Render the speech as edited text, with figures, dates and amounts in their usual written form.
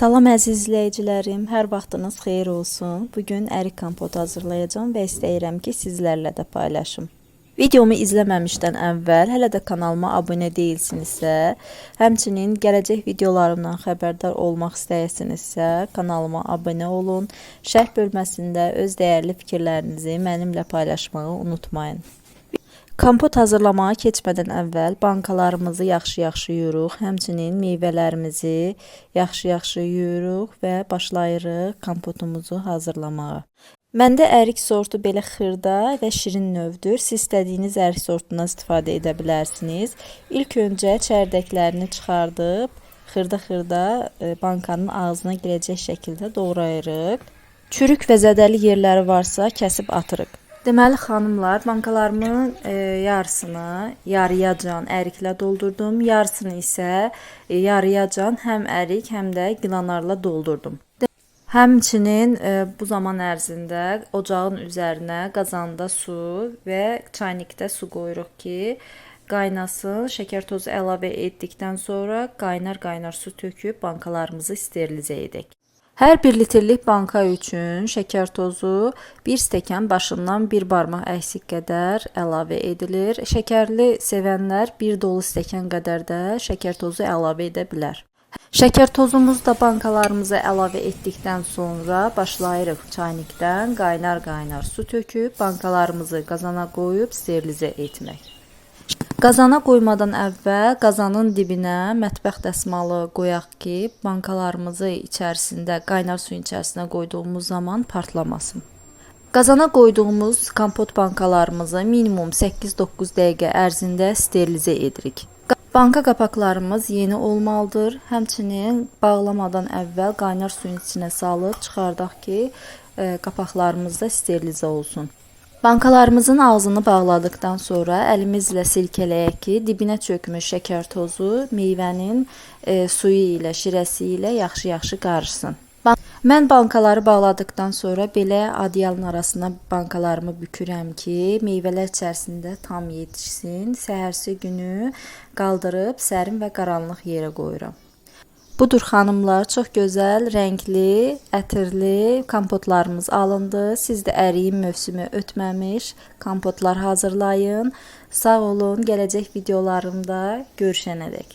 Salam əziz izləyicilərim, hər vaxtınız xeyir olsun. Bugün ərik kompotu hazırlayacağam və istəyirəm ki, sizlərlə də paylaşım. Videomu izləməmişdən əvvəl hələ də kanalıma abunə deyilsinizsə, həmçinin gələcək videolarımdan xəbərdar olmaq istəyirsinizsə, kanalıma abunə olun. Şərh bölməsində öz dəyərli fikirlərinizi mənimlə paylaşmağı unutmayın. Kompot hazırlamağa keçmədən əvvəl bankalarımızı yaxşı-yaxşı yuyuruq. Həmçinin meyvələrimizi yaxşı-yaxşı yuyuruq və başlayırıq kompotumuzu hazırlamağa. Məndə ərik sortu belə xırda və şirin növdür. Siz istədiyiniz ərik sortundan istifadə edə bilərsiniz. İlk öncə çərdəklərini çıxardıb xırda-xırda bankanın ağzına girəcək şəkildə doğrayırıq. Çürük və zədəli yerləri varsa kəsib atırıq. Deməli xanımlar, bankalarımın yarısını yarıyacan əriklə doldurdum, yarısını isə yarıyacan həm ərik, həm də gilanarla doldurdum. Həmçinin bu zaman ərzində ocağın üzərinə qazanda su və çaynikdə su qoyuruq ki, qaynasın. Şəkər tozu əlavə etdikdən sonra qaynar-qaynar su töküb bankalarımızı sterilizə edək. Hər 1 litrlik banka üçün şəkər tozu 1 stəkan başından bir barmaq əksik qədər əlavə edilir. Şəkərli sevənlər bir dolu stəkan qədər də şəkər tozu əlavə edə bilər. Şəkər tozumuzu da bankalarımıza əlavə etdikdən sonra başlayırıq çaynikdən qaynar-qaynar su töküb bankalarımızı qazana qoyub sterilizə etmək. Qazana qoymadan əvvəl qazanın dibinə mətbəx dəsmalı qoyaq ki, bankalarımızı içərisində qaynar suyun içərisinə qoyduğumuz zaman partlamasın. Qazana qoyduğumuz kompot bankalarımızı minimum 8-9 dəqiqə ərzində sterilizə edirik. Banka qapaqlarımız yeni olmalıdır. Həmçinin bağlamadan əvvəl qaynar suyun içinə salıb çıxardaq ki, qapaqlarımız da sterilizə olsun. Bankalarımızın ağzını bağladıqdan sonra əlimizlə silkələyək ki, dibinə çökmüş şəkər tozu meyvənin suyu ilə, şirəsi ilə yaxşı-yaxşı qarışsın. Mən bankaları bağladıqdan sonra belə adyalın arasına bankalarımı bükürəm ki, meyvələr içərisində tam yetişsin. Səhərsi günü qaldırıb sərin və qaranlıq yerə qoyuram. Budur xanımlar, çox gözəl, rəngli, ətirli kompotlarımız alındı. Siz də əriyin mövsümü ötməmiş kompotlar hazırlayın. Sağ olun, gələcək videolarımda görüşənədək.